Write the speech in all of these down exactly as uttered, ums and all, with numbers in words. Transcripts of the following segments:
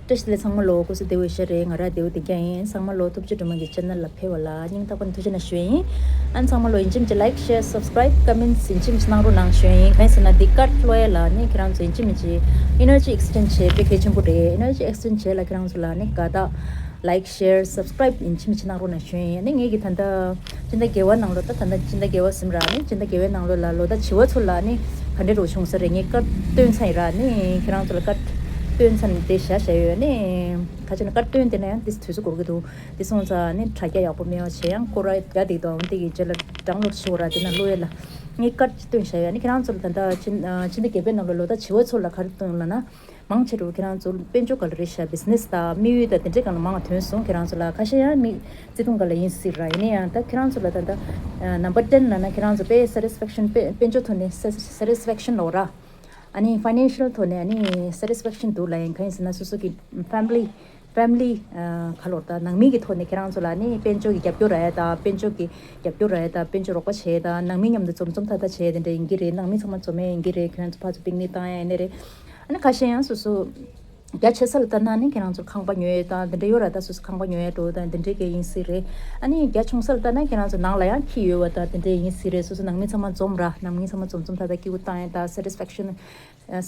བཀྲ་ཤིས་བདེ་ལེགས། ཚང་མ་ལོ་སྐུ་གཟུགས་བདེ་པོ་ཡོད་ཤག་རེད། ང་རང་བདེ་པོ་བདེ་རྐྱང་ཡིན། ཚང་མ་ལོ་ཐུབ་བསྟན་སྒྲོལ་མ་གི་ཆེ་ནལ་ལ་ཕེབས་པ་ལ་སྙིང་ཐག་པ་ནས་ཐུགས་རྗེ་གནང་ཞུ་ཡིན། ཨ་ནི་ཚང་མ་ལོ་ཡིན་གཅིག་མིན་གཅིག་like, share, subscribe, comments ཡིན་གཅིག་མིན་གཅིག་གནང་རོགས་གནང་ཞུ་ཡིན། གང་ཡིན་ཟེར་ན་འདི་ཀར་ལོ་ཡ་ལ་ནི་ཁྱེད་རང་ཚོ་ཡིན་གཅིག་མིན་གཅིག་energy exchange བྱེད་དཔེ་གལ་ཆེན་པོ་རེད། energy exchange བྱེད་ལ་ཁྱེད་རང་ཚོ་ལ་ནི་དགའ་རྟགས་like, share, subscribe ཡིན་གཅིག་མིན་གཅིག་གནང་རོགས་གནང་ཞུ་ཡིན། ཨ་ནི་ངེད་ཀྱི་ད་ལྟ་སྤྱི་ཟླ་བརྒྱད་པ་ནང་ལོ་ད་ད་ལྟ་སྤྱི་ཟླ་བརྒྱད་པ་ཟིན་ར། ནི་སྤྱི་ཟླ་བརྒྱད་པའི་ནང་ལོ་ལ་ལོ་ཟླ་བྱི་བ་ཚོ་ལ་ནི་ག་འདྲས་རོགས་བྱུང་ས་རེད། ངས་ཀར་སྟོན་ཚར་ཡིན་ར། ནི་ཁྱེད་རང་ཚོ་ལ་ཀར་སྟོན་ཚར་ནས་དེ་བཞག་བཞག་ཡོད། ནི་ཁ་ཆེ་ན་ཀར་སྟོན་དེ་ན་ཡང་དེ་དུས་ཚོད་འགོར་གི་འདུག་དེ་སོང་ཙང་ནི་དྲ་རྒྱ་ཡག་པོ་མེད་པ་བྱས། ཡང་སྐོར་ར་རྒྱ་དེ་དང་དེ་གི་རྗེས་ལ་download བྱེད་དགོས་ར། དེ་ན་ཀློག་ཡས་ལ་ངས་ཀར་སྟོན་བཞག་ཡོད། ནི་ཁྱེད་རང་ཚོ་ལ་ད་ལྟ་ཕྱི་ཨ་ཕྱི་ཟླ་བརྒྱད་པའི་ནང་ལོ་ལོ་ཟླ་བྱི་བ་ཚོ་ལ་ག་རེ་སྟོན་ལབ་ན། མང་ཆེ་རུ་ཁྱེད་རང་ཚོ་དཔལ་འབྱོར་སྒང་ལ་རེད་ཤག business དང་དམིགས་ཡུལ་དང་དེ་འདྲའི་སྒང་ལ་མང་བ་ཐོན་སོང་། ཁྱེད་རང་ཚོ་ལ་ཁ་ཤས་ཡང་མི་བརྩེ་དུང་སྒང་ལ་ཡིན་སྲིད་ར། ཡིན་ན་ཡང་ད་ཁྱེད་རང་ཚོ་ལ་ད་ལྟ་number ten ལབ་ན་ཁྱེད་རང་ཚོ་དཔེ་satisfaction དཔེ་དཔལ་འབྱོར་ཐོག་ནས་satisfaction ལོ་ར། ཨ་ནི་financial ཐོག་ནས་ཨ་ནི་satisfaction འདུག་ལབ་ཡིན། གང་ཡིན་ཟེར་ན་སོ་སོ་གི་family family ག་ལོར་ད་ནང་མི་གི་ཐོག་ནས་ཁྱེད་རང་ཚོ་ལ་ནི་དཔལ་འབྱོར་གྱི་རྒྱབ་སྐྱོར་རག་ཡ་དང་། དཔལ་འབྱོར་གྱི་རྒྱབ་སྐྱོར་རག་ཡ་དང་། དཔལ་འབྱོར་རོགས་པ་བྱས་དང་། ནང་མི་མཉམ་དུ་འཛོམས་འཛོམས་ཐག་ཐག་བྱས་དེ་འདྲ་ཡིན་གྱི་རེད། ནང་མི་ཚང་མ་འཛོམས་ཡ་ཡིན་གྱི་རེད། ཁྱེད་རང་ཚོ་ཕར་ཚུར་པིག་ནིག་བཏང་ཡ་ཡིན་ནའི་རེད། ཨ་ནི་ཁ་ཤས་ཡང་སོ་སོ་རྒྱ་ཆེ་ས་ལ་ལྟ་ན་ནི་ཁྱེད་རང་ཚོ་ཁང་པ་ཉོ་ཡ་དང་དེ་འདྲ་ཡོད་ར། ད་སོ་སོ་ཁང་པ་ཉོ་ཡ་འགྲོ་དང་དེ་འདྲ་གི་ཡིན་སྲིད་རེད། ཨ་ནི་རྒྱ་ཆུང་ས་ལ་ལྟ་ན་ཁྱེད་རང་ཚོ་ནང་ལ་ཡང་ཁྱི་ཡོད་པ་དང་དེ་འདྲ་ཡིན་སྲིད་རེད། སོ་སོ་ནང་མི་ཚང་མ་འཛོམས་ར། ནང་མི་ཚང་མ་འཛོམས་འཛོམས་ཐག་ཐག་སྐྱིད་པོ་བཏང་ཡ་དང་satisfaction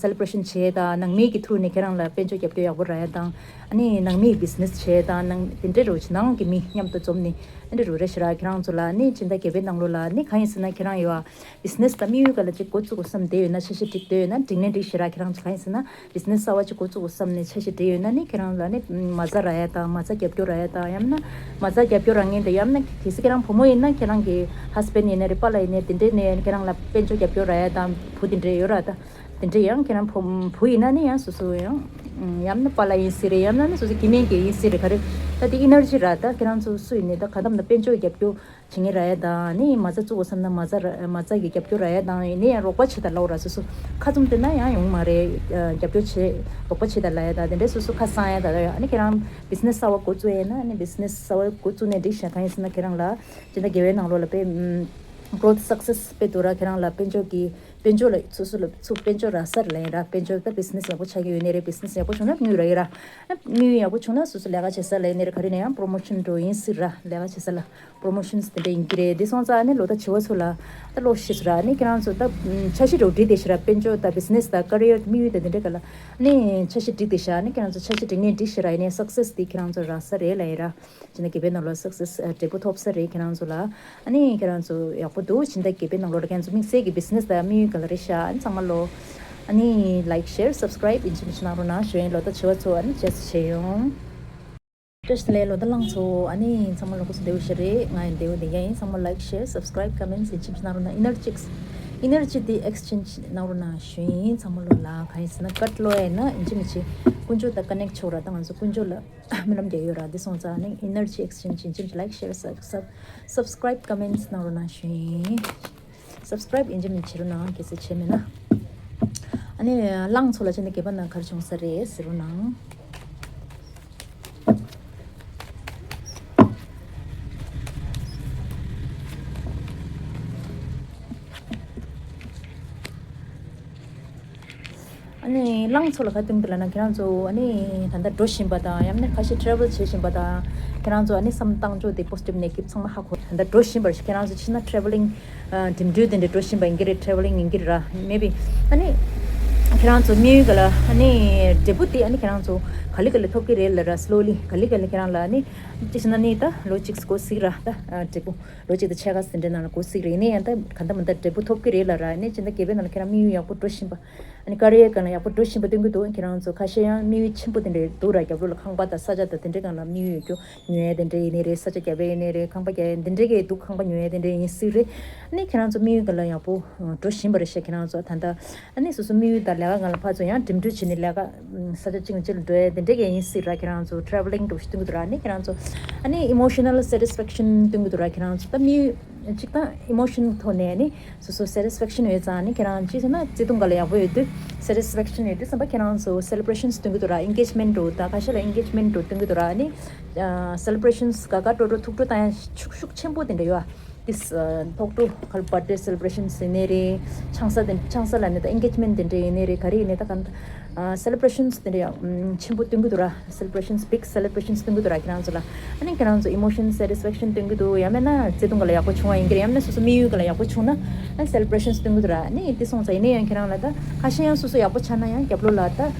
celebration བྱས་དང་། ནང་མི་གི་ཐོག་ནས་ཁྱེད་རང་ལ་དཔལ་འབྱོར་རྒྱབ་སྐྱོར་ཡག་པོ་རག་ཡ་དང་། ཨ་ནི་ནང་མིའི་business བྱས་དང་། ནང་དེ་འདྲའི་རུ་ནང་གི་མི་མཉམ་དུ་འཛོམས་ནས་དེ་འདྲའི་རུ་རེ་ཞིག་ར། ཁྱེད་རང་ཚོ་ལ་ནི་སྤྱི་ཟླ་བརྒྱད་པའི་ནང་ལོ་ལ་ནི་གང་ཡིན་ཟེར་ན་ཁྱེད་རང་ཡོད་ཨ་business དང་དམིགས་ཡུལ་སྒང་ལ་ཅིག་འགོ་བཙུགས་དགོས་བསམ་བསྡད་ཡོད་ན། འཆར་གཞི་སྒྲིག་བསྡད་ཡོད་ན་འགྲིག་ནའི་འགྲིག་ཞིག་ར། ཁྱེད་རང་ཚོ་གང་ཡིན་ཟེར་ན་business གསར་པ་ཅིག་འགོ་བཙུགས་དགོས་བསམ་ནས་འཆར་གཞི་སྒྲིག་ཡོད་ན་ནི་ཁྱེད་རང་ལ་ནི་མ་རྩ་རག་ཡ་དང་། མ་རྩ་རྒྱབ་སྐྱོར་རག་མཁན་དང་། ཡང་ན་མ་རྩ་རྒྱབ་སྐྱོར་རག་མཁན་དང་། ཡང་ན་གལ་སྲིད་ཁྱེད་རང་བུ་མོ་ཡིན་ན་ཁྱེད་རང་གི་husband ཡིན་ན་རེད། པཱ་ལགས་ཡིན་ན་དེ་འདྲའི་ནས་ཁྱེད་རང་ལ་དཔལ་འབྱོར་རྒྱབ་སྐྱོར་རག་ཡ་དང་བུ་དེ་འདྲའི་ཡོད་ར། ད་དེ་འདྲ་ཡང་ཁྱེད་རང་བུ་བུ་ཡིན་ན་ནི་ཡང་སོ་སོ་ཡང་ཡང་ན་པཱ་ལགས་ཡིན་སྲིད་རེད། ཡང་ན་ནི་སོ་སོ་སྐྱེ་དམན་གྱི་ཡིན་སྲིད་རེད། ག་རེ་ད་དེ་energy ར། ད་ཁྱེད་རང་ཚོ་སུ་ཡིན་ནའི་ད་གང་ལྟར་ད་དཔལ་འབྱོར་རྒྱབ་སྐྱོར་བྱེད་མཁན་རག་ཡ་དང་། ནི་མ་རྩ་བཙུགས་དགོས་བསམ་ན་མ་རྩ་ར་མ་རྩ་གི་རྒྱབ་སྐྱོར་རག་ཡ་དང་། ཡིན་ནའི་ཡང་རོགས་པ་བྱེད་དང་ལབ་ར། སོ་སོ་ཁ་བཙུམ་བསྡད་ན་ཡང་ཡོང་མ་རེད། རྒྱབ་སྐྱོར་བྱེད་རོགས་པ་བྱེད་དང་ལབ་ཡ་དང་དེ་འདྲའི་སོ་སོ་ཁ་གསང་ཡ་དང་། ཨ་ནི་ཁྱེད་རང་business གསར་པ་འགོ་བཙུགས་ཡ་ཡིན་ན་ནི་business གསར་པ་འགོ་བཙུགས་ནའི་འགྲིག་ཤག་གང་ཡིན་ཟེར་ན་ཁྱེད་རང་ལ་སྤྱི་ཟླ་བརྒྱད་པའི་ནང་ལོ་ལ་དཔེ་growth success དཔེ་འདུག་ར། ཁྱེད་རང་ལ་དཔལ་འབྱོར་གྱི་དཔལ་འབྱོར་ལ་སོ་སོ་ལ་ཚུར་དཔལ་འབྱོར་རག་ས་རེད་ལབ་ཡིན་ར། དཔལ་འབྱོར་ད་business ཡག་པོ་ཆགས་ཀྱི་ཡོད་ནའི་རེད། business ཡག་པོ་བྱུང་ན་དངུལ་རག་གི་ར། དངུལ་ཡག་པོ་བྱུང་ན་སོ་སོ་ལས་ཀ་བྱེད་ས་ལ་ཡིན་ནའི་རེད། ག་རེ་ནས་ཡང་promotion འགྲོ་ཡིན་སྲིད་ར། ལས་ཀ་བྱེད་ས་ལ་promotions དེ་འདྲ་ཡིན་གྱི་རེད། དེ་སོང་ཙང་ཨ་ནི་ལོ་ཟླ་བྱི་བ་ཚོ་ལ་ད་ལོ་ཤེས་སུ་ར། ཨ་ནི་ཁྱེད་རང་ཚོ་ད་འཆར་གཞི་འགྲོ་འགྲིག་བསྡད་ཤག་ར། དཔལ་འབྱོར་དང་business དང་career དམིགས་ཡུལ་དང་དེ་འདྲ་ག་ལ་ཨ་ནི་འཆར་གཞི་འགྲིག་བསྡད་ཤག་ཨ་ནི་ཁྱེད་རང་ཚོ་འཆར་གཞི་འགྲིག་ནའི་འགྲིག་ཤག་ར། ཡིན་ནའི་success དེ་ཁྱེད་རང་ཚོ་རག་ས་རེད་ལབ་ཡིན་ར། སྤྱི་ཟླ་བརྒྱད་པའི་ནང་ལོ་success འབྲས་བུ་ཐོབ་ས་རེད་ཁྱེད་རང་ཚོ་ལ། ཨ་ནི་ཁྱེད་རང་ཚོ་ཡག་པོ་འདུག་སྤྱི་ཟླ་བརྒྱད་པའི་ནང་ལོ་ལ་ཁྱེད་ཚོ་དམིགས་བསལ་གྱི་business དང་དམིགས་ཡུལ་ག་ལ་རེད་ཤག་ཨ་ནི་ཚང་མ་ལོ་ཨ་ནི་like, share, subscribe ཡིན་གཅིག་མིན་གཅིག་གནང་རོགས་གནང་ཞུ་ཡིན། ལོ་ཟླ་བྱི་བ་ཚོ་ཨ་ནི་རྗེས་སུ་མཇལ་ཡོང་། བཀྲ་ཤིས་བདེ་ལེགས་ལོ་ཟླ་གླང་ཚོ། ཨ་ནི་ཚང་མ་ལོ་སྐུ་གཟུགས་བདེ་པོ་ཞིག་རེད། ང་ཡང་བདེ་པོ་བདེ་རྐྱང་ཡིན། ཚང་མ་like, share, subscribe, comments ཡིན་གཅིག་མིན་གཅིག་གནང་རོགས་གནང་། energy energy དེ་exchange གནང་རོགས་གནང་ཞུ་ཡིན། ཚང་མ་ལོ་ལ་གང་ཡིན་ཟེར་ན་ཀར་ལོ་ཡིན་ན་ཡིན་གཅིག་མིན་གཅིག་དཀོན་མཆོག་དང་connect ཆོག་ར། ད་ང་ཚོ་དཀོན་མཆོག་ལ་སྨོན་ལམ་རྒྱག་ཡོད་ར། འདི་སོང་ཙང་ནི་energy exchange ཡིན་གཅིག་མིན་གཅིག་like, share, sub- sub- subscribe, comments གནང་རོགས་གནང་ཞུ་ཡིན། subscribe ཡིན་གཅིག་མིན་གཅིག་བྱེད་རོགས་གནང་། གལ་སྲིད་བྱས་མེད་ན། ཨ་ནི་གླང་ཚོ་ལ་ཕྱིན་ནས་སྤྱི་ཟླ་བརྒྱད་པ་ནང་ག་རེ་བྱུང་ས་རེད་ཟེར་རོགས་གནང་། ཨ་ནི་གླང་ཚོ་ལ་ག་རེ་སྟོན་གྱི་ལབ་ན། ཁྱེད་རང་ཚོ་ཨ་ནི་ད་ལྟ་འགྲོ་བཞིན་པ་དང་། ཡང་ན་ཁ་ཤས་travel བྱེད་བཞིན་པ་དང་། ཁྱེད་རང་ཚོ་ཨ་ནི་བསམ་བློ་བཏང་ཕྱོགས་དེ་positive negative ཚང་མ་ཧ་གོ། ད་ལྟ་འགྲོ་བཞིན་པ་རེད། ཁྱེད་རང་ཚོ་ཕྱིན་ན་travelling ཨ་འགྲིམ་འགྲུལ་དེ་འདྲ་འགྲོ་བཞིན་པ་ཡིན་གྱི་རེད། travelling ཡིན་གྱི་རེད་ར། maybe ཨ་ནི་ཁྱེད་རང་ཚོ་དམིགས་ཡུལ་ག་ལ་ཨ་ནི་འབྲས་བུ་དེ་ཨ་ནི་ཁྱེད་རང་ཚོ་ག་ལེ་ག་ལེ་ཐོབ་ཀྱི་རེད་ལབ་ར། slowly ག་ལེ་ག་ལེ་ཁྱེད་རང་ལ་ཨ་ནི་ཅི་ཞིག་ན་ནི་ད་ལོ་གཅིག་འགོར་སྲིད་ར། ད་ཨ་འབྲས་བུ་ལོ་གཅིག་དང་ཕྱེད་ཀ་ཟིན་འདྲ་ནང་ལ་འགོར་སྲིད་རེད། ཡིན་ན་ཡང་ད་ག་འདྲ་མི་འདྲ་འབྲས་བུ་ཐོབ་ཀྱི་རེད་ལབ་ར། ཨ་ནི་སྤྱི་ཟླ་བརྒྱད་པའི་ནང་ལ་ཁྱེད་རང་དམིགས་ཡུལ་ཡག་པོ་འགྲོ་བཞིན་པ། ཨ་ནི་ཀ་རི་ཡར་སྒང་ལ་ཡག་པོ་འགྲོ་བཞིན་པ་སྟོན་གྱི་འདུག་ཁྱེད་རང་ཚོ་ཁ་ཤས་ཡང་དམིགས་ཡུལ་ཆེན་པོ་དེ་འདྲ་འདུག་ར། རྒྱབ་ལོགས་ལ་ཁང་པ་དང་ས་ཆ་དང་དེ་འདྲའི་སྒང་ལ་དམིགས་ཡུལ་ཡོད་རྒྱུ། ཉོ་ཡ་དེ་འདྲ་ཡིན་ནའི་རེད། ས་ཆ་རྒྱབ་ཡ་ཡིན་ནའི་རེད། ཁང་པ་རྒྱག་ཡ་དེ་འདྲ་གས་འདུག་ཁང་པ་ཉོ་ཡ་དེ་འདྲ་ཡིན་སྲིད་རེད། ཨ་ནི་ཁྱེད་རང་ཚོ་དམིགས་ཡུལ་སྒང་ལ་ཡག་པོ་འགྲོ་བཞིན་པ་རེད་ཤག་ཁྱེད་རང་ཚོ་ད་ལྟ་ཨ་ནི་སོ་སོ་དམིགས་ཡུལ་དང་ལས་ཀ་སྒང་ལ་ཕར་ཚུར་ཡང་འགྲིམ་འགྲུལ་བྱས་ནས་ལས་ཀ་ས་ཆ་གཅིག་ནས་གཅིག་ལ་འགྲོ་ཡ་དེ་འདྲ་གས་ཡིན་སྲིད་ར། ཁྱེད་རང་ཚོ་travelling འགྲོ་ཞིག་སྟོན་གྱི་འདུག་ར། ཨ་ནི་ཁྱེད་རང་ཚོ་ཨ་ནི་emotional satisfaction སྟོན་གྱི་འདུག་ར། ཁྱེད་རང་ཚོ་ད་དམིགས་ཡུལ་གཅིག་དང་emotion ཐོག་ནས་ཨ་ནི་སོ་སོ་satisfaction ཡོད་ཙང་། ནི་ཁྱེད་རང་ཅི་ཟེར་ན་བརྩེ་དུང་སྒང་ལ་ཡག་པོ་ཡོད་དུས་satisfaction ཡོད་དུས་ཙམ་པ་ཁྱེད་རང་ཚོ་celebrations སྟོན་གྱི་འདུག་ར། engagement འགྲོ་ད་ཁ་ཤས་ལ་engagement འགྲོ་སྟོན་གྱི་འདུག་ར། ནི་celebrations ག་ག་འགྲོ་འགྲོ་ཐུག་འགྲོ་བཏང་ཡ་ཤུགས་ཤུགས་ཆེན་པོ་དེ་འདྲ་ཡོད་ཨ། this ཐོག་འགྲོ་ག་ལ་birthday celebrations ཡིན་ནའི་རེད། ཆང་ས་དེ་ཆང་ས་ལ་ནི་ད་engagement དེ་འདྲ་ཡིན་ནའི་རེད། ག་རེ་ཡིན་ནའི་ད་ག་འདྲ་ celebrations དེ་འདྲ་ཡང་ཆེན་པོ་སྟོན་གི་འདུག་ར། celebrations, big celebrations སྟོན་གི་འདུག་ར། ཁྱེད་རང་ཚོ་ལ་ཨ་ནི་ཁྱེད་རང་ཚོ་emotion satisfaction སྟོན་གི་འདུག་ཡང་མིན་ན་བརྩེ་དུང་ག་ལ་ཡག་པོ་བྱུང་བ་ཡིན་གྱི་རེད། ཡང་མིན་ན་སོ་སོ་དམིགས་ཡུལ་ག་ལ་ཡག་པོ་བྱུང་ན་ཨ་celebrations སྟོན་གི་འདུག་ར། ཨ་ནི་དེ་སོང་ཙང་ཡིན་ན་ཡང་ཁྱེད་རང་ལ་ད་ཁ་ཤས་ཡང་སོ་སོ་ཡག་པོ་ཆགས་ན་ཡང་རྒྱབ་ལོགས་ལ་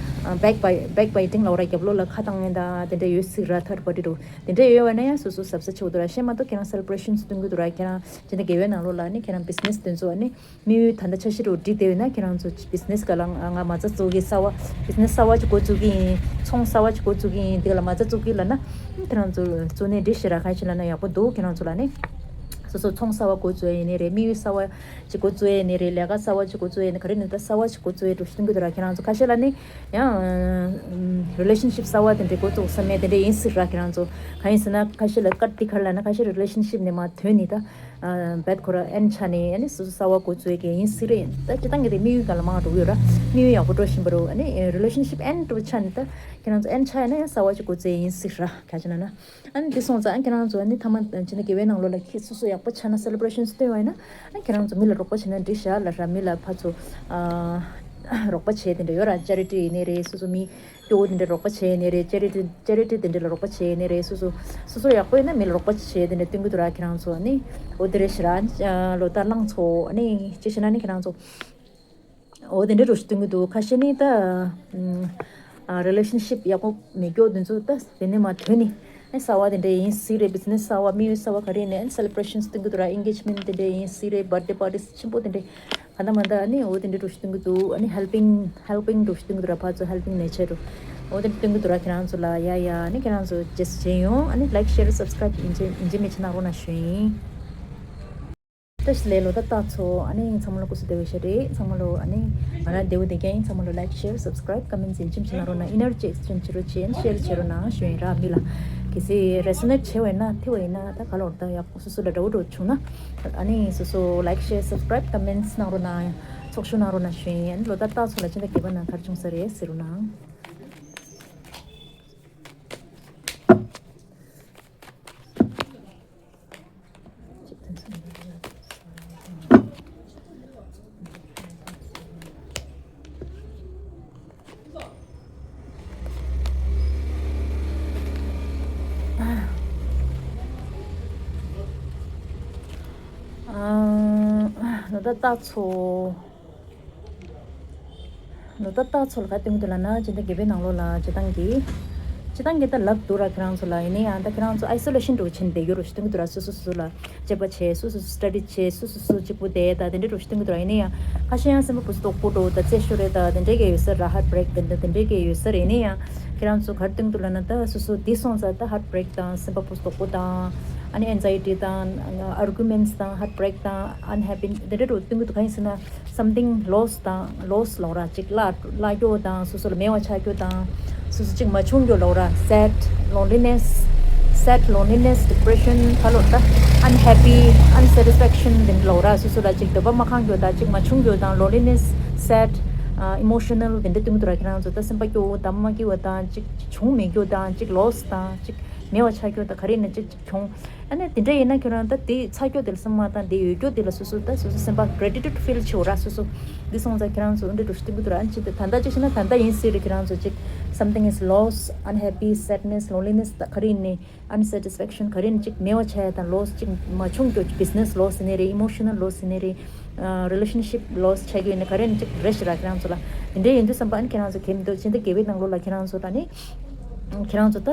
ད་back by backbiting ལབ་ར། རྒྱབ་ལོགས་ལ་ཁ་བཏང་ཡིན་ད་དེ་འདྲ་ཡོད་སྲིད་ར། third party དུ་དེ་འདྲ་ཡོད་པ་ན་ཡང་སོ་སོ་གཟབ་གཟབ་བྱེད་དགོས་འདུག་ར། གཞན་མ་གཏོགས་ཁྱེད་རང་celebrations སྟོན་གི་འདུག་ར། ཁྱེད་རང་སྤྱི་ཟླ་བརྒྱད་པའི་ནང་ལོགས་ལ་ནི་ཁྱེད་རང་business དེ་ཚོ་ནི་དམིགས་ཡུལ་ད་ལྟ་འཆར་གཞི་རུ་བསྒྲིགས་བསྡད་ཡོད་ན་ཁྱེད་རང་ཚོ་business ག་ལ་ང་ང་མ་རྩ་བཙུགས་ཀྱི། གསར་བ་business གསར་བ་ཅིག་འགོ་བཙུགས་ཀྱི་ཡིན། ཚོང་གསར་བ་ཅིག་འགོ་བཙུགས་ཀྱི་ཡིན། དེ་ག་ལ་མ་རྩ་བཙུགས་ཀྱི་ལབ་ན་ཁྱེད་རང་ཚོ་བཙུགས་ནས་འགྲིག་ཤག་ར། གང་ཞིག་ལབ་ན་ཡག་པོ་འདུག་ཁྱེད་རང་ཚོ་ལ་ནི་སོ་སོ་ཚོང་གསར་བ་འགོ་བཙུགས་ཡིན་ནའི་རེད། དམིགས་ཡུལ་གསར་བ་ཅིག་འགོ་བཙུགས་ཡིན་ནའི་རེད། ལས་ཀ་གསར་བ་ཅིག་འགོ་བཙུགས་ཡིན་ནའི་ག་རེ་ནི་ད་གསར་བ་ཅིག་འགོ་བཙུགས་ཡིན་འགྲོ་ཞིག་སྟོན་གི་འདུག་ར། ཁྱེད་རང་ཚོ་ཁ་ཤས་ལ་ནི་ཡང་relationship གསར་བ་དེ་འདྲའི་འགོ་བཙུགས་བསམ་མེད་དེ་འདྲ་ཡིན་སྲིད་ར། ཁྱེད་རང་ཚོ་གང་ཡིན་ཟེར་ན་ཁ་ཤས་ལ་ཀར་ཏི་ཁར་ལ་ན་ཁ་ཤས་relationship ནས་མ་ཐོན་ནི་ད་བད་ཁོ་ར་ཨན་ཆ་ནས་ཨ་ནི་སོ་སོ་གསར་བ་འགོ་བཙུགས་ཡས་ཀྱི་ཡིན་སྲིད་རེད། ད་སྤྱི་བཏང་གི་དེ་དམིགས་ཡུལ་ག་ལ་མང་འགྲོ་གི་ཡོད་ར། དམིགས་ཡུལ་ཡག་པོ་འགྲོ་བཞིན་པ་རུ་ཨ་ནི་relationship ཨན་འགྲོ་ཆ་ནི་ད་ཁྱེད་རང་ཚོ་ཨན་ཆ་ཡ་ན་ཡང་གསར་བ་ཅིག་འགོ་བཙུགས་ཡས་ཡིན་སྲིད་ར། ག་ཅི་ན་ན། ཨ་ནི་འདི་སོང་ཙང་ཨ་ཁྱེད་རང་ཚོ་ཨ་ནི་ཐ་མ་ཕྱི་ཟླ་བརྒྱད་པའི་ནང་ལོགས་ལ་ཁྱེད་སོ་སོ་ཡག་པོ་ཆགས་ན་celebrations སྟོན་བ་ཡིན་ན་ཨ་ཁྱེད་རང་ཚོ་མི་ལ་རོགས་པ་བྱེད་ན་འགྲིག་ཤག་ལབ་ར། མི་ལ་ཕར་ཚུར་ཨ་རོགས་པ་བྱེད་དེ་འདྲ་ཡོད་ར། charity ཡིན་ནའི་རེད། སོ་སོ་མི་སྐྱོ་བོ་དེ་འདྲ་རོགས་པ་བྱེད་ནའི་རེད། charity charity དེ་འདྲ་ལ་རོགས་པ་བྱེད་ནའི་རེད། སོ་སོ་སོ་སོ་ཡག་པོ་ཡིན་ན་མི་ལ་རོགས་པ་བྱེད་དེ་འདྲ་སྟོན་གི་འདུག་ར། ཁྱེད་རང་ཚོ་ཨ་ནི་འོ་དེ་རེད་ཤག་ར། ལོ་ལྟར་བླངས་ཚོ་ཨ་ནི་ཅི་བྱེད་ན་ནི་ཁྱེད་རང་ཚོ། འོ་དེ་འདྲའི་འགྲོ་ཞིག་སྟོན་གྱི་འདུག་ཁ་ཤས་ནི་ད་ཨ་relationship ཡག་པོ་མེད་མཁན་དེ་ཚོ་ད་དེ་ནས་མ་ཐོན་ནི་ཨ་གསར་བ་དེ་འདྲ་ཡིན་སྲིད་རེད། business གསར་བ་དམིགས་ཡུལ་གསར་བ་ག་རེ་ནས་ཨ་celebrations སྟོན་གྱི་འདུག་ར། engagement དེ་འདྲ་ཡིན་སྲིད་རེད། birthday parties ཆེན་པོ་དེ་འདྲ་ག་ད་མ་ད་ཨ་ནི་འོ་དེ་འདྲའི་འགྲོ་ཞིག་སྟོན་གྱི་འདུག་ཨ་ནི་helping helping འགྲོ་ཞིག་སྟོན་གྱི་འདུག་ར། ཕར་ཚུར་helping nature འོ་དེ་འདྲ་སྟོན་གྱི་འདུག་ར། ཁྱེད་རང་ཚོ་ལ་ཡ་ཡ་ཨ་ནི་ཁྱེད་རང་ཚོ་just བྱེད་ཡོང་། ཨ་ནི་like share subscribe ཡིན་གཅིག་ཡིན་གཅིག་མིན་གཅིག་གནང་རོགས་གནང་ཞུ་ཡིན། བཀྲ་ཤིས་བདེ་ལེགས་ལོ་ཟླ་རྟགས་ཚོ། ཨ་ནི་ཚང་མ་ལ་སྐུ་གཟུགས་བདེ་བའི་ཞལ་རས། ཚང་མ་ལ་ཨ་ནི་ང་རང་བདེ་བོ་བདེ་རྐྱང་ཡིན། ཚང་མ་ལ་like share subscribe comments ཡིན་གཅིག་མིན་གཅིག་གནང་རོགས་གནང་། energy exchange བྱེད་རོགས་བྱེད། share བྱེད་རོགས་གནང་ཞུ་ཡིན་ར། མི་ལ་གལ་སྲིད་resonate བྱེད་པ་ཡིན་ན་ཐིག་པ་ཡིན་ན་ད་ག་ལོར་ད་ཡག་སོ་སོ་ལ་འདྲ་བོ་འདྲ་བོ་བྱུང་ན་ཨ་ནི་སོ་སོ་like share subscribe comments གནང་རོགས་གནང་། ཚོགས་ཞུགས་གནང་རོགས་གནང་ཞུ་ཡིན། ཨ་ནི་ལོ་ཟླ་རྟགས་ཚོ་ལ་ཕྱི་ཟླ་བརྒྱད་པ་ནང་ག་རེ་བྱུང་ས་རེད་ཟེར་རོགས་གནང་། ལོ་ཟླ་རྟགས་ཚོ། ལོ་ཟླ་རྟགས་ཚོ་ལ་ག་སྟོན་གྱི་འདུག་ལབ་ན་ཕྱི་ཟླ་བརྒྱད་པའི་ནང་ལོགས་ལ་སྤྱི་བཏང་གི་སྤྱི་བཏང་གི་ད་ལབ་འདུག་ར། ཁྱེད་རང་ཚོ་ལ་ཡིན་ན་ཡང་ད་ཁྱེད་རང་ཚོ་isolation འགྲོ་བྱེད་བསྡད་ཡོད་རོ་ཞིག་སྟོན་གྱི་འདུག་ར། སོ་སོ་སོ་ལ་དཔྱད་པ་བྱེད། སོ་སོ་སོ་study བྱེད། སོ་སོ་སོ་གཅིག་པུ་བསྡད་ད་དེ་འདྲའི་འགྲོ་ཞིག་སྟོན་གྱི་འདུག་ར། ཡིན་ན་ཡང་ཁ་ཤས་ཡང་སེམས་པ་སྤུ་སུ་དོག་པོ་འགྲོ་ད་རྩེད་ཤོར་རེད་ད་དེ་འདྲའི་གི་ཡོད་ས་ར། heartbreak དེ་འདྲ་དེ་འདྲའི་གི་ཡོད་ས་རེད། ཡིན་ན་ཡང་ཁྱེད་རང་ཚོ་ག་རེ་སྟོན་གྱི་འདུག་ལབ་ན་ད་སོ་སོ་དེ་སོང་ཙང་ད་heartbreak དང་སེམས་པ་སྤུ་སུ་དོག་པོ་དང་ཨ་ནི་anxiety དང་arguments དང་heartbreak དང་unhappy དེ་འདྲ་འགྲོ་སྟོན་གྱི་འདུག་གང་ཡིན་ཟེར་ན། something loss དང་loss ལབ་ར། ཅིག་བརླག་བརླག་རྒྱུ་དང་སོ་སོ་ལ་མེད་པ་ཆགས་རྒྱུ་དང་སོ་སོ་ཅིག་མ་བྱུང་རྒྱུ་ལབ་ར། sad loneliness sad loneliness depression ཕ་ལོ་ད་unhappy unsatisfaction དེ་འདྲ་ལབ་ར། སོ་སོ་ལ་ཅིག་འདོད་པ་མ་ཁེངས་རྒྱུ་དང་ཅིག་མ་བྱུང་རྒྱུ་དང་loneliness sad ཨ་emotional དེ་འདྲ་སྟོན་གྱི་འདུག་ར། ཁྱེད་རང་ཚོ་ད་སེམས་པ་སྐྱོ་བོ་དང་མ་སྐྱིད་པ་དང་ཅིག་བྱུང་མེད་རྒྱུ་དང་ཅིག་loss དང་ཅིག་མེད་པ་ཆགས་རྒྱུ་དང་ག་རེ་ཡིན་ན་ཅིག་ཅིག་བྱུང་། ཨ་ནི་དེ་འདྲ་ཡིན་ན་ཁྱོད་རང་ད་དེ་ཚ་སྐྱོ་དེ་ལ་སེམས་མ་བཏང་། དེ་ཡོད་སྐྱོ་དེ་ལ་སོ་སོ་ད་སོ་སོ་སེམས་པ་gratitude feel བྱེད་འོ་ར། སོ་སོ་འདི་སོང་ཙང་ཁྱེད་རང་ཚོ་འདི་འགྲོ་ཞིག་སྟོན་གྱི་འདུག་ར། ཨ་ནི་ཅི་ད་ད་ལྟ་ཅི་ཞིག་ན་ད་ལྟ་ཡིན་སྲིད་རེད། ཁྱེད་རང་ཚོ་ཅིག something is loss unhappy sadness loneliness ད་ག་རེ་ཡིན་ནི་unsatisfaction ག་རེ་ཡིན་ཅིག་མེད་པ་ཆགས་ཡ་དང་loss ཅིག་མ་བྱུང་རྒྱུ་business loss ཡིན་ནི་རེད། emotional loss ཡིན་ནི་རེད། relationship loss ཆགས་ཀྱི་ཡོད་ནི་ག་རེ་ཡིན་ཅིག་རེད་ཤི་ར། ཁྱེད་རང་ཚོ་ལ་དེ་འདྲ་ཡིན་དུས་བསམ་པ་ཨ་ནི་ཁྱེད་རང་ཚོ་གལ་མི་འདུག་ཕྱི་ཟླ་བརྒྱད་པའི་ནང་ལོགས་ལ་ཁྱེད་རང་ཚོ་ད་ནི་ཁྱེད་རང་ཚོ་ད་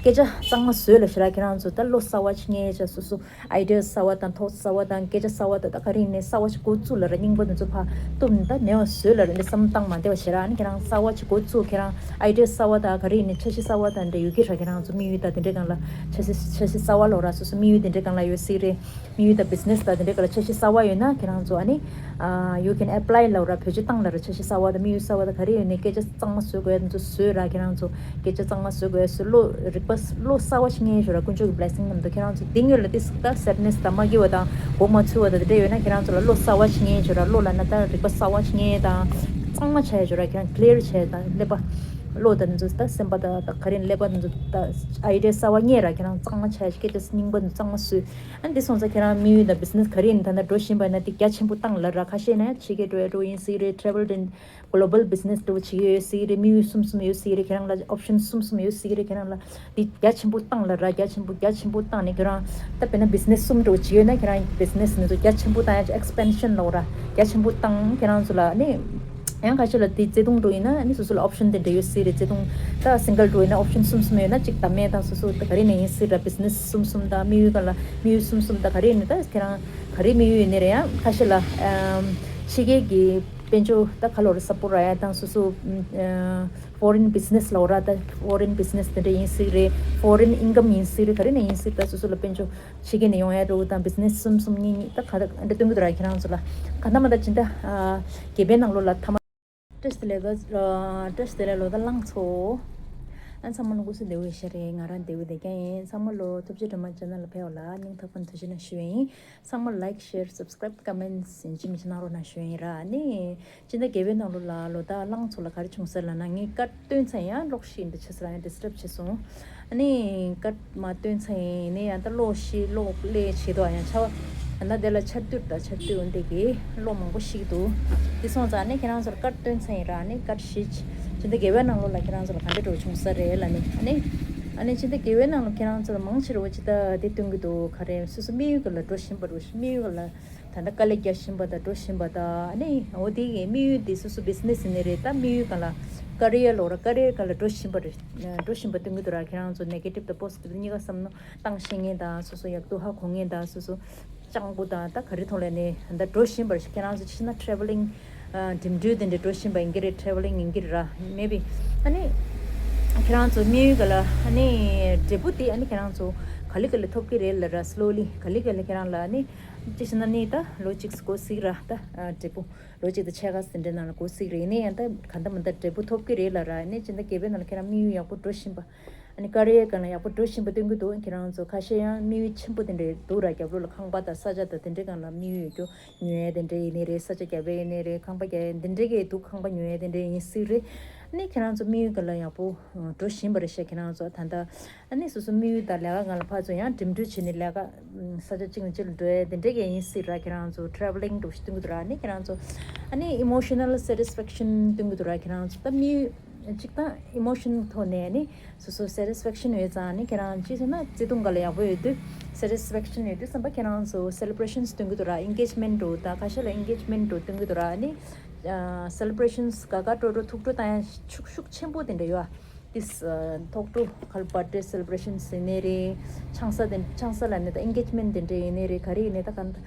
སྐད་ཆ་གཙང་མ་བཟོས་ལ་ཤི་ར། ཁྱེད་རང་ཚོ་ད་བློ་གསར་བ་ཅིག་ངེས་ཅག་སོ་སོ། ideas གསར་བ་དང་thoughts གསར་བ་དང་སྐད་ཆ་གསར་བ་དང་ད་ག་རེ་ཡིན་ནའི་གསར་བ་ཞིག་འགོ་བཙུགས་ལབ་ར། རྙིང་པ་དེ་ཚོ་ཕར་གཏུབ་ནས་ད་མེད་པ་བཟོས་ལབ་ར། འདི་བསམ་བློ་བཏང་མ་བདེ་བ་བྱེད་ར། ཨ་ནི་ཁྱེད་རང་གསར་བ་ཞིག་འགོ་བཙུགས། ཁྱེད་རང་ideas གསར་བ་དང་ག་རེ་ཡིན་ནའི་འཆར་གཞི་གསར་བ་དང་འདྲ་ཡོད་ཀྱི་ར། ཁྱེད་རང་ཚོ་དམིགས་ཡུལ་དང་དེ་འདྲའི་སྒང་ལ་འཆར་གཞི་འཆར་གཞི་གསར་བ་ལབ་ར། སོ་སོ་དམིགས་ཡུལ་དེ་འདྲའི་སྒང་ལ་ཡོད་སྲིད་རེད། དམིགས་ཡུལ་དང་business དང་དེ་འདྲའི་སྒང་ལ་འཆར་གཞི་གསར་བ་ཡོད་ན་ཁྱེད་རང་ཚོ་ཨ་ནི་you can apply ལབ་ར། བེད་སྤྱོད་བཏང་ལབ་ར། འཆར་གཞི་གསར་བ་དང་དམིགས་ཡུལ་གསར་བ་དང་ག་རེ་ཡོད་ནའི་སྐད་ཆ་གཙང་མ་བཟོ་དགོས་ཡ་དེ་ཚོ་བཟོས་ར། ཁྱེད་རང་ཚོ་སྐད་ཆ་གཙང་མ་བཟོ་དགོས་ཡ་བཟོས། བློ་རིག་པ་བློ་གསར་བ་ཞིག་ངེས་ཤོག་ར། དཀོན་མཆོག་གི་blessing རྣམས་དང་ཁྱེད་རང་ཚོ་དེ་སྔོན་ལ་དེ་ཟིག་ད་sadness དང་མ་སྐྱིད་པ་དང་མགོ་མ་ཚོས་པ་དང་དེ་འདྲ་ཡོད་ན་ཁྱེད་རང་ཚོ་ལ་བློ་གསར་བ་ཞིག་ངེས་ཤོག་ར། བློ་ལ་ན་ད་རིག་པ་གསར་བ་ཞིག་ངེས་དང་གཙང་མ་ཆགས་ཡ་ཤོག་ར། ཁྱེད་རང་clear ཆགས་ཡ་དང་ཀླད་པ། བློ་དང་འདི་ཚོ་ད་སེམས་པ་དང་ད་ག་རེ་ཀླད་པ་འདི་ཚོ་ད་ཨའི་ཌི་ཡ་གསར་པ་རྙེད་ར། ཁྱེད་རང་གཙང་མ་ཆགས་ཤིག་སྐད་ཆ་རྙིང་པ་འདི་གཙང་མ་བཟོས། ཨ་འདི་སོང་ཙང་ཁྱེད་རང་དམིགས་ཡུལ་དང་བི་ཛི་ནེ་སི་ག་རེ་ཡིན་ད་ན་འགྲོ་བཞིན་པ་ཡིན་ན་འདི་རྒྱ་ཆེན་པོ་བཏང་ལ་ར། ཁ་ཤས་ན་ཕྱི་རྒྱལ་འགྲོ་ཡ་འགྲོ་ཡིན་སྲིད་རེད། ཊེ་རེ་ཝལ་འགྲོ་གློ་བལ་བི་ཛི་ནེ་སི་འགྲོ་བྱེད་ཡོད་སྲིད་རེད། དམིགས་ཡུལ་གསུམ་གསུམ་ཡོད་སྲིད་རེད། ཁྱེད་རང་ལ་ཨོབ་ཤན་གསུམ་གསུམ་ཡོད་སྲིད་རེད། ཁྱེད་རང་ལ་འདི་རྒྱ་ཆེན་པོ་བཏང་ལ་ར། རྒྱ་ཆེན་པོ་རྒྱ་ཆེན་པོ་བཏང་ནས་ཁྱེད་རང་ད་དཔེར་ན་བི་ཛི་ནེ་སི་གསུམ་འགྲོ་བྱེད་ཡོད་ན་ཁྱེད་རང་བི་ཛི་ནེ་སི་ནི་ཚོ་རྒྱ་ཆེན་པོ་བཏང་ཡ་ཨེག་སི་པེན་ཤན་ལ་འོ་ར། རྒྱ་ཆེན་པོ་བཏང་ཁྱེད་རང་ཚོ་ལ་ནི། ཡང་ཁ་ཤས་ལ་དེ་བརྩེ་དུང་འགྲོ་ཡིན་ན་ནི་སོ་སོ་ལ་ཨོབ་ཤན་དེ་འདྲ་ཡོད་སྲིད་རེད། བརྩེ་དུང་ད་སིང་གལ་འགྲོ་ཡིན་ན་ཨོབ་ཤན་གསུམ་གསུམ་ཡོད་ན་གཅིག་ད་མེད་དང་། སོ་སོ་ད་ག་རེ་ནས་ཡིན་སྲིད་ར། བི་ཛི་ནེ་སི་གསུམ་གསུམ་དང་དམིགས་ཡུལ་ག་ལ་དམིགས་ཡུལ་གསུམ་གསུམ་དང་ག་རེ་ཡིན་ན་ད་ཁྱེད་རང་ག་རེ་དམིགས་ཡུལ་ཡིན་ནའི་རེད། ཡང་ཁ་ཤས་ལ་ཕྱི་རྒྱལ་གྱི་དཔལ་འབྱོར་ད་ག་ལོར་སབ་པོར་ར་ཡ་དང་སོ་སོ་ཕོ་རེན་བི་ཛི་ནེ་སི་ལ་འོ་ར། ད་ཕོ་རེན་བི་ཛི་ནེ་སི་དེ་འདྲ་ཡིན་སྲིད་རེད། ཕོ་རེན་ཨིན་ཀམ་ཡིན་སྲིད་རེད། ག་རེ་ནས་ཡིན་སྲིད་ད་སོ་སོ་ལ་དཔལ་འབྱོར་ཕྱི་རྒྱལ་ནས་ཡོང་ཡ་འགྲོ་དང་བི་ཛི་ནེ་སི་གསུམ་གསུམ་གཉིས་གཉིས་ད་ག་ད་འདྲ་སྟོན་གི་འདུག་ར། ཁྱེད་རང་ཚོ་ལ་ག་ད་མ་ད་ཇི་འདྲ་རྒྱལ་པོའི་ནང་ལོགས་ལ་ཐ་མ། བཀྲ་ཤིས་བདེ་ལེགས་ལོ། བཀྲ་ཤིས་བདེ་ལེགས་ལོ། ད་ལངས་ཚོ། ཨ་ཚང་མ་ལོ་སྐུ་གཟུགས་བདེ་པོ་ཡོད་ཤག་རེད། ང་རང་བདེ་པོ་བསྡད་ཀྱང་ཡིན། ཚང་མ་ལོ་ཐུབ་བསྟན་སྒྲོལ་མ་ཆེ་ནལ་ལ་ཕེབས་པ་ལ་སྙིང་ཐག་པ་ནས་ཐུགས་རྗེ་གནང་ཞུ་ཡ་ཡིན། ཚང་མ་ལའིཀ་ཤེར་སབ་སི་ཀ་རའིབ་ཀོ་མེན་ཊི་ཡིན་གཅིག་མིན་གཅིག་གནང་རོགས་གནང་ཞུ་ཡ་ཡིན་ར། ཨ་ནི་སྤྱི་ཟླ་བརྒྱད་པའི་ནང་ལོ་ལ་ལོ་ད་ལངས་ཚོ་ལ་ག་རེ་བྱུང་ཟེར་ལབ་ན། ངས་ཀར་སྟོན་ཚར་ཡང་ལོག་ཤིག་འདི་བྱས་ཟེར་ཡང་ཌི་སི་ཊབ་བྱས་སོང་། ཨ་ནི་ཀར་མ་སྟོན་ཚར་ཡིན་ནའི་ཡང་ད་ལོག་ཤིག་ལོག་ལས་བྱེད་དོ་ཡང་ཆ་བ། ད་ལྟ་དེ་ལ་ཆར་དུས་ད་ཆར་དུས་འོན་ཏེ་གི་ལོ་མང་པོ་ཞིག་འདུག་དེ་སོང་ཙང་ནི་ཁྱེད་རང་ཚོར་ཀར་སྟོན་ཚར་ཡིན་ར། ནི་ཀར་ཤིག་སྤྱི་ཟླ་བརྒྱད་པའི་ནང་ལོ་ལ་ཁྱེད་རང་ཚོ་ལ་ག་འདྲ་འགྲོ་བྱུང་ས་རེད་ལབ་ནི། ཨ་ནི་ཨ་ནི་སྤྱི་ཟླ་བརྒྱད་པའི་ནང་ལ་ཁྱེད་རང་ཚོ་ལ་མང་ཆེ་རུ་ཅི་ད་དེ་སྟོན་གི་འདུག་ག་རེ་སོ་སོ་དམིགས་ཡུལ་ག་ལ་འགྲོ་བཞིན་པ་རུ་དམིགས་ཡུལ་ག་ལ་ད་ལྟ་དཀའ་ལས་རྒྱག་བཞིན་པ་དང་འགྲོ་བཞིན་པ་དང་། ཨ་ནི་འོ་དེ་གི་དམིགས་ཡུལ་དེ་སོ་སོ་བི་ཛི་ནེ་སི་ཡིན་ནི་རེད། ད་དམིགས་ཡུལ་ག་ལ་ཀ་རི་ཡར་ལོག་ར་ཀ་རི་ཡར་ག་ལ་འགྲོ་བཞིན་པ་རེད། འགྲོ་བཞིན་པ་སྟོན་གི་འདུག་ར། ཁྱེད་རང་ཚོ་ནེ་གེ་ཊིབ་དང་པོ་སི་ཊིབ་གཉིས་ཀ་བསམ་བློ་བཏང་ཤེས་མཁན་དང་སོ་སོ་ཡག་སྡུག་ཧ་གོ་མཁན་དང་སོ་སོ་སྤྱང་པོ་དང་ད་ག་རེ་ཐོག་ལ་ནས་ད་འགྲོ་བཞིན་པར་ཤེས། ཁྱེད་རང་ཚོ་ཕྱིན་ན་ཊེ་རེ་ཝ་ལིང་འགྲིམ་འགྲུལ་དེ་འདྲ་འགྲོ་བཞིན་པ་ཡིན་གྱི་རེད། ཊེ་རེ་ཝ་ལིང་ཡིན་གྱི་རེད་ར། མེ་བི་ཨ་ནི་ཁྱེད་རང་ཚོ་དམིགས་ཡུལ་ག་ལ་ཨ་ནི་འབྲས་བུ་དེ་ཨ་ནི་ཁྱེད་རང་ཚོ་ག་ལེ་ག་ལེ་ཐོབ་ཀྱི་རེད་ལ་ར། སི་ལོ་ལི་ག་ལེ་ག་ལེ་ཁྱེད་རང་ལ་ཨ་ནི་ཅི་ཞིག་ན་ནི་ད་ལོ་གཅིག་འགོར་སྲིད་ར། ད་འབྲས་བུ་ལོ་གཅིག་དང་ཕྱེད་ཀ་ཟིན་འདྲ་ནང་ལ་འགོར་སྲིད་རེད། ཡིན་ནའི་ཡང་ད་ག་འདྲ་མི་འདྲ་འབྲས་བུ་ཐོབ་ཀྱི་རེད་ལ་ར། ཨ་ནི་སྤྱི་ཟླ་བརྒྱད་པའི་ནང་ལ་ཁྱེད་རང་དམིགས་ཡུལ་ཡག་པོ་འགྲོ་བཞིན་པ། ཨ་ནི་ཀ་རི་ཡར་སྒང་ལ་ཡག་པོ་འགྲོ་བཞིན་པ་སྟོན་གྱི་འདུག་ཁྱེད་རང་ཚོ་ཁ་ཤས་ཡང་དམིགས་ཡུལ་ཆེན་པོ་དེ་འདྲ་འདུག་ར། རྒྱབ་ལོགས་ལ་ཁང་པ་དང་ས་ཆ་དང་དེ་འདྲའི་སྒང་ལ་དམིགས་ཡུལ་ཡོད་རྒྱུ་ཉོ་ཡས་དེ་འདྲ་ཡིན་ནའི་རེད། ས་ཆ་རྒྱབ་ཡས་ཡིན་ནའི་རེད། ཁང་པ་རྒྱག་ཡས་དེ་འདྲའི་གི་འདུག་ཁང་པ་ཉོ་ཡས་དེ་འདྲ་ཡིན་སྲིད་རེད། ཨ་ནི་ཁྱེད་རང་ཚོ་དམིགས་ཡུལ་སྒང་ལ་ཡག་པོ་འགྲོ་བཞིན་པ་རེད་ཤག་ཁྱེད་རང་ཚོ་ད་ལྟ་ཨ་ནི་སོ་སོ་དམིགས་ཡུལ་དང་ལས་ཀ་སྒང་ལ་ཕར་ཚུར་ཡང་འགྲིམ་འགྲུལ་བྱས་ནས་ལས་ཀ་ས་ཆ་གཅིག་ནས་གཅིག་ལ་འགྲོ་ཡས་དེ་འདྲའི་གི་ཡིན་སྲིད་ར། ཁྱེད་རང་ཚོ་ཊེ་རེ་ཝ་ལིང་འགྲོ་བཞིན་སྟོན་གྱི་འདུག་ར། ཨ་ནི་ཁྱེད་རང་ཚོ་ཨ་ནི་ཨི་མོ་ཤི་ནལ་སེ་ཊིས་ཕེག་ཤན་སྟོན་གྱི་འདུག་ར། ཁྱེད་རང་ཚོ་ད་དམིགས་ཡུལ་གཅིག་དང་ཨི་མོ་ཤན་ཐོག་ནས་ནི་སོ་སོ་སེ་ཊིས་ཕེག་ཤན་ཡོད་ཙང་ནི་ཁྱེད་རང་ཅི་ཟེར་ན་བརྩེ་དུང་སྒང་ལ་ཡག་པོ་ཡོད་དུས་སེ་ཊིས་ཕེག་ཤན་ཡོད་དུས་བསམ་པ་ཁྱེད་རང་ཚོ་སེ་ལེ་བྷ་རེ་ཤན་སྟོན་གྱི་འདུག་ར། ཨེན་གེ་ཇི་མེན་ཊི་འདྲ་བོ་དང་ཁ་ཤས་ལ་ཨེན་གེ་ཇི་མེན་ཊི་འདྲ་བོ་སྟོན་གྱི་འདུག་ར། ནི་སེ་ལེ་བྷ་རེ་ཤན་དཀའ་དཀའ་སྤྲོ་སྤྲོ་ཐུགས་སྤྲོ་བཏང་ཡ་ཤུགས་ཤུགས་ཆེན་པོ་དེ་འདྲ་ཡོད་ཨ། ཏིས་ཐོག་ཏུ་ཁལ་བར་ཐ་ཌེ་སེ་ལེ་བྷ་རེ་ཤན་ཡིན་ནའི་རེད། ཆང་ས་དེ་ཆང་ས་ལ་ནི་ད་ཨེན་གེ་ཇི་མེན་ཊི་དེ་འདྲ་ཡིན་ནའི་རེད། ག་རེ་ཡིན་ནའི་ད་ག་ད་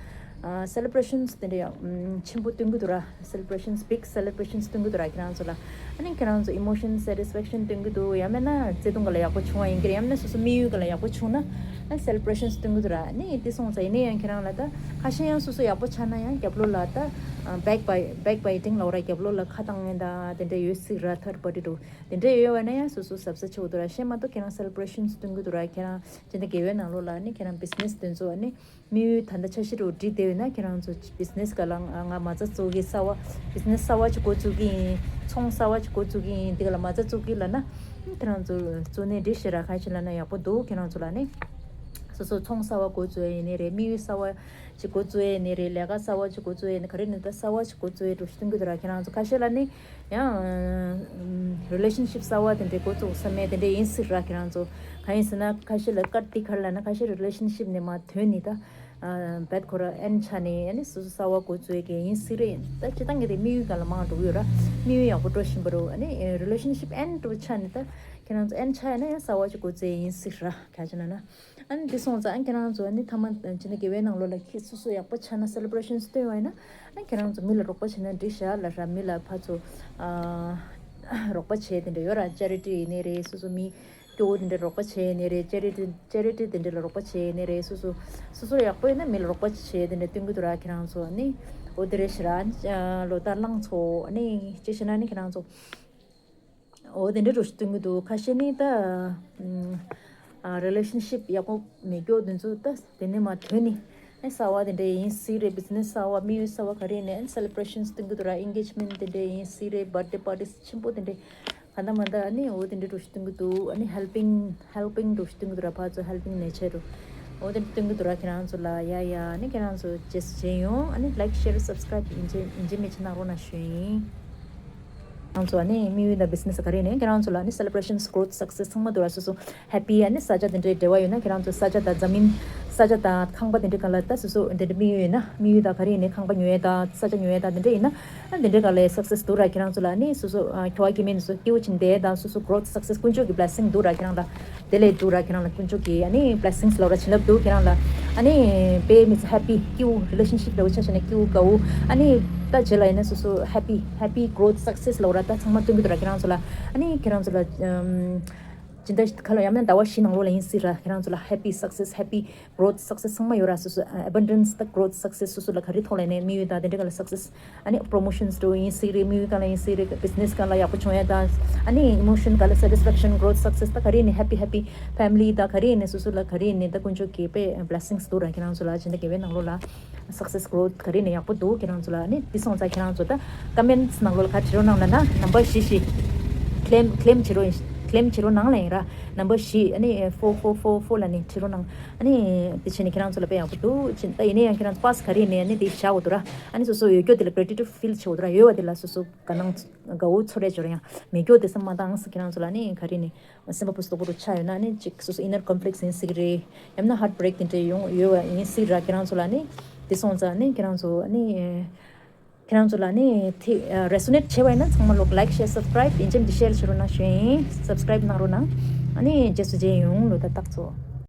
སེ་ལེ་བྷ་རེ་ཤན་དེ་འདྲ་ཡང་ཆེན་པོ་སྟོན་གྱི་འདུག་ར། སེ་ལེ་བྷ་རེ་ཤན་བིག་སེ་ལེ་བྷ་རེ་ཤན་སྟོན་གྱི་འདུག་ར། ཁྱེད་རང་ཚོ་ལ་ཨ་ནི་ཁྱེད་རང་ཚོ་ཨི་མོ་ཤན་སེ་ཊིས་ཕེག་ཤན་སྟོན་གྱི་འདུག་ཡང་མིན་ན་བརྩེ་དུང་སྒང་ལ་ཡག་པོ་བྱུང་བ་ཡིན་གྱི་རེད། ཡང་མིན་ན་སོ་སོ་དམིགས་ཡུལ་སྒང་ལ་ཡག་པོ་བྱུང་ན་ཨ་སེ་ལེ་བྷ་རེ་ཤན་སྟོན་གྱི་འདུག་ར། ཨ་ནི་དེ་སོང་ཙང་ཡིན་ནའི་ཡང་ཁྱེད་རང་ལ་ད་ཁ་ཤས་ཡང་སོ་སོ་ཡག་པོ་ཆགས་ན་ཡང་རྒྱབ་ལོགས་ལ་ད་བེག་བའི་བེག་བའི་ཊིང་ལབ་ར། རྒྱབ་ལོགས་ལ་ཁ་བཏང་མཁན་ད་དེ་འདྲ་ཡོད་སྲིད་ར། ཐར་ཌི་པར་ཊི་འདྲ་བོ་དེ་འདྲ་ཡོད་པ་ན་ཡང་སོ་སོ་གཟབ་གཟབ་བྱེད་དགོས་འདུག་ར། གཞན་མ་གཏོགས་ཁྱེད་རང་སེ་ལེ་བྷ་རེ་ཤན་སྟོན་གྱི་འདུག་ར། ཁྱེད་རང་སྤྱི་ཟླ་བརྒྱད་པའི་ནང་ལོགས་ལ་ནི་ཁྱེད་རང་བི་ཛི་ནེ་སི་དེ་ཚོ་ནི་དམིགས་ཡུལ་ད་ལྟ་འཆར་གཞི་འདྲ་བོ་བསྒྲིགས་བསྡད་ཡོད་ན་ཁྱེད་རང་ཚོ་བི་ཛི་ནེ་སི་སྒང་ལ་ང་ང་མ་རྩ་བཙུགས་ཀྱི་གསར་པ་བི་ཛི་ནེ་སི་གསར་པ་ཅིག་འགོ་བཙུགས་ཀྱི་ཡིན། ཚོང་གསར་པ་ཅིག་འགོ་བཙུགས་ཀྱི་ཡིན། འདི་ག་ལ་མ་རྩ་བཙུགས་ཀྱི་ལབ་ན་ཁྱེད་རང་ཚོ་བཙུགས་ནས་འགྲིག་ཤག་ར། གང་ཞིག་ལབ་ན་ཡག་པོ་འདུག་ཁྱེད་རང་ཚོ་ལ་ནི་སོ་སོ་ཚོང་གསར་པ་འགོ་བཙུགས་ཡ་ཡིན་ནའི་རེད། དམིགས་ཡུལ་གསར་པ་ཅིག་འགོ་བཙུགས་ཡ་ཡིན་ནའི་རེད། ལས་ཀ་གསར་པ་ཅིག་འགོ་བཙུགས་ཡ་ཡིན་ནའི་ག་རེ་ནི་ད་གསར་པ་ཅིག་འགོ་བཙུགས་ཡ་འགྲོ་ཤི་སྟོན་གྱི་འདུག་ར། ཁྱེད་རང་ཚོ་ཁ་ཤས་ལ་ནི་ཡང་རི་ལེ་ཤན་ཤིབ་གསར་པ་དེ་འདྲའི་འགོ་བཙུགས་བསམ་མེད་དེ་འདྲའི་ཡིན་སྲིད་ར། ཁྱེད་རང་ཚོ་གང་ཡིན་ཟེར་ན་ཁ་ཤས་ལ་ཀར་ཏི་ཁར་ལ་ན་ཁ་ཤས་རི་ལེ་ཤན་ཤིབ་ནས་མ་ཐོན་ནི་ད་བད་ཁོ་ར་ཨེན་ཆ་ནས་ཨ་ནི་སོ་སོ་གསར་པ་འགོ་བཙུགས་ཀྱི་ཡིན་སྲིད་རེད། ད་སྤྱི་བཏང་གི་དེ་དམིགས་ཡུལ་སྒང་ལ་མང་འགྲོ་གི་ཡོད་ར། དམིགས་ཡུལ་ཡག་པོ་འགྲོ་བཞིན་པ་རེད། ཨ་ནི་རི་ལེ་ཤན་ཤིབ་ཨེན་འགྲོ་ཆ་ནི་ད་ཁྱེད་རང་ཚོ་ཨེན་ཆ་ཡ་ན་ཡང་གསར་པ་ཅིག་འགོ་བཙུགས་ཡིན་སྲིད་ར། ག་ཅི་ན་ན། ཨ་ནི་འདི་སོང་ཙང་ཨ་ནི་ཁྱེད་རང་ཚོ་ཨ་ནི་ཐ་མ་ཕྱི་ཟླ་བརྒྱད་པའི་ནང་ལོགས་ལ་ཁྱེད་སོ་སོ་ཡག་པོ་ཆགས་ན་སེ་ལེ་བྷ་རེ་ཤན་སྟོན་པ་ཡིན་ན་ཨ་ནི་ཁྱེད་རང་ཚོ་མི་ལ་རོགས་པ་བྱེད་ན་འགྲིག་ཤག་ལབ་ར། མི་ལ་ཕར་ཚུར་ཨ་རོགས་པ་བྱེད་དེ་འདྲ་ཡོད་ར། ཅེ་རི་ཊི་ཡིན་ནའི་རེད། སོ་སོ་མི་སྐྱོ་བོ་དེ་འདྲ་རོགས་པ་བྱེད་ནའི་རེད། ཅེ་རི་ཊི་ཅེ་རི་ཊི་དེ་འདྲ་ལ་རོགས་པ་བྱེད་ནའི་རེད། སོ་སོ་སོ་སོ་ཡག་པོ་ཡིན་ན་མི་ལ་རོགས་པ་བྱེད་དེ་འདྲ་སྟོན་གི་འདུག་ར། ཁྱེད་རང་ཚོ་ཨ་ནི་འོ་དེ་རེད་ཤག་ར། ལོ་ལྟར་བླངས་ཚོ་ཨ་ནི་ཅི་བྱས་ན་ཨ་ནི་ཁྱེད་རང་ཚོ། འོ་དེ་འདྲ་འགྲོ་ཤི་སྟོན་གི་འདུག་ཁ་ཤས་ནི་ད་ཨ་རི་ལེ་ཤན་ཤིབ་ཡག་པོ་མེད་མཁན་དེ་ཚོ་ད་དེ་ནས་མ་ཐོན་ནི་ཨེ་གསར་པ་དེ་འདྲ་ཡིན་སྲིད་རེད། བི་ཛི་ནེ་སི་གསར་པ་དམིགས་ཡུལ་གསར་པ་ག་རེ་ནས་ཨེ་སེ་ལེ་བྷ་རེ་ཤན་སྟོན་གི་འདུག་ར། ཨེན་གེ་ཇི་མེན་ཊི་དེ་འདྲ་ཡིན་སྲིད་རེད། བར་ཐ་ཌེ་པར་ཊི་ཆེན་པོ་དེ་འདྲ་ ད་ལྟ་མ་ད་ཨ་ནི་འོ་དེ་འདྲའི་འགྲོ་ཞིག་སྟོན་གི་འདུག་ཨ་ནི་helping helping འགྲོ་ཞིག་སྟོན་གི་འདུག་ར། ཕར་ཚུར་helping nature འོ་དེ་འདྲ་སྟོན་གི་འདུག་ར། ཁྱེད་རང་ཚོ་ལ་ཡ་ཡ་ཨ་ནི་ཁྱེད་རང་ཚོ་རྗེས་སུ་མཇལ་ཡོང་། ཨ་ནི་like share subscribe ཡིན་གཅིག་ཡིན་གཅིག་མིན་གཅིག་གནང་རོགས་གནང་ཞུ་ཡིན། ཁྱེད་རང་ཚོ་ཨ་ནི་དམིགས་ཡུལ་དང་business ག་རེ་ནས་ཁྱེད་རང་ཚོ་ལ་ཨ་ནི་celebrations growth success ཚང་མ་འདུག་ར། སོ་སོ་happy ཨ་ནི་ས་ཆ་དེ་འདྲའི་འབྲེལ་བ་ཡོད་ན་ཁྱེད་རང་ཚོ་ས་ཆ་དང་འཛམ་གླིང་ས་ཆ་དང་ཁང་པ་དེ་འདྲའི་སྒང་ལ་ད་སོ་སོ་དེ་འདྲའི་དམིགས་ཡུལ་ཡོད་ན་དམིགས་ཡུལ་དང་ག་རེ་ཡིན་ནའི་ཁང་པ་ཉོ་ཡས་དང་ས་ཆ་ཉོ་ཡས་དང་དེ་འདྲ་ཡིན་ན་ཨ་དེ་འདྲའི་སྒང་ལ་success འདུག་ར། ཁྱེད་རང་ཚོ་ལ་ཨ་ནི་སོ་སོ་ཨ་ཁྱོ་ག་སྐྱེ་དམན་སོ་སོ་སྐྱིད་པོ་བྱེད་བསྡད་དང་སོ་སོ་growth success དཀོན་མཆོག་གི་blessing འདུག་ར། ཁྱེད་རང་ལ་དེ་ལས་འདུག་ར། ཁྱེད་རང་ལ་དཀོན་མཆོག་གི་ཨ་ནི་blessings ལབ་ར་བྱིན་རླབས་འདུག་ཁྱེད་རང་ལ་ཨ་ནི་དཔེ་མི་སྲིད་happy སྐྱིད་པོ་relationship ལབ་ཆ་བཞག་ན་སྐྱིད་པོ་དགའ་པོ་ཨ་ནི་ད་རྗེས་ལ་ཡིན་ན་སོ་སོ་happy happy growth success ལབ་ར། ད་ཚང་མ་སྟོན་གི་འདུག་ར། ཁྱེད་རང་ཚོ་ལ་ཨ་ནི་ཁྱེད་རང་ཚོ་ལ་ཨམ། སྦྱིན་བདག་ཁ་ལོ་ཡང་ན་ཟླ་བ་བཞི་ནང་ལོགས་ལ་ཡིན་སྲིད་ར། ཁྱེད་རང་ཚོ་ལ་happy success happy growth success ཚང་མ་ཡོད་ར། སོ་སོ་abundance དང་growth success སོ་སོ་ལ་ག་རེ་ཐོག་ལ་ནས་དམིགས་ཡུལ་དང་དེ་འདྲ་ག་ལ་success ཨ་ནི་promotions འགྲོ་ཡིན་སྲིད་རེད། དམིགས་ཡུལ་ག་ལ་ཡིན་སྲིད་རེད། business ག་ལ་ཡག་པོ་བྱུང་ཡ་དང་ཨ་ནི་emotion ག་ལ་satisfaction growth success ད་ག་རེ་ནས་happy happy family དང་ག་རེ་ནས་སོ་སོ་ལ་ག་རེ་ནས་ད་དཀོན་མཆོག་གི་དཔེ་blessings འདུག་ར། ཁྱེད་རང་ཚོ་ལ་སྦྱིན་བདག་དགེ་བའི་ནང་ལོགས་ལ། Success growth ག་རེ་ནས་ཡག་པོ་འདུག་ཁྱེད་རང་ཚོ་ལ་ནི་འདི་སོང་ཙང་ཁྱེད་རང་ཚོ་ད་comments ནང་ལོགས་ལ་ག་བྲིས་རོགས་གནང་ལབ་ན་number བཞི་བཞི་claim claim བྱེད་རོགས་claim བྱེད་རོགས་གནང་ལབ་ཡིན་ར། number བཞི་ཨ་ནི་four four four four ལ་ནི་བྲིས་རོགས་གནང་། ཨ་ནི་དེ་བྱས་ནས་ཁྱེད་རང་ཚོ་ལ་དཔེ་ཡག་པོ་འདུག་ཅི་ད་ཡིན་ན་ཡང་ཁྱེད་རང་ཚོ་pass ག་རེ་ནས་ཨ་ནི་དེ་བཞག་འོ་འདུག་ར། ཨ་ནི་སོ་སོ་ཡོད་རྒྱུ་དེ་ལ་gratitude feel བྱེད་འོ་འདུག་ར། ཡོད་པ་དེ་ལ་སོ་སོ་དགའ་སྣང་དགའ་བོ་ཚོར་རེ་འབྱོར་ཡང་མེད་རྒྱུ་དེ་བསམ་མ་བཏང་ས། ཁྱེད་རང་ཚོ་ལ་ནི་ག་རེ་ནས་སེམས་པ་སྤུ་སྟོག་པོ་རུ་ཆགས་ཡོད་ན་ནི་ཅིག་སོ་སོ་inner conflicts ཡིན་སྲིད་ཀྱི་རེད། ཡང་ན་heartbreak དེ་འདྲ་ཡོང་ཡོད་པ་ཡིན་སྲིད་ར། ཁྱེད་རང་ཚོ་ལ་ནི་དེ་སོང་ཙང་ནི་ཁྱེད་རང་ཚོ་ནི་ཁྱེད་རང་ཚོ་ལ་ནི་དེ་resonate བྱས་པ་ཡིན་ན་ཚང་མ་ལོག་like share subscribe ཡིན་ཅེམ་དེ་share བྱེད་རོགས་གནང་ཞུ་ཡིན། subscribe གནང་རོགས་གནང་། ཨ་ནི་རྗེས་སུ་མཇལ་ཡོང་། ལོ་ད་རྟག་ཚོ།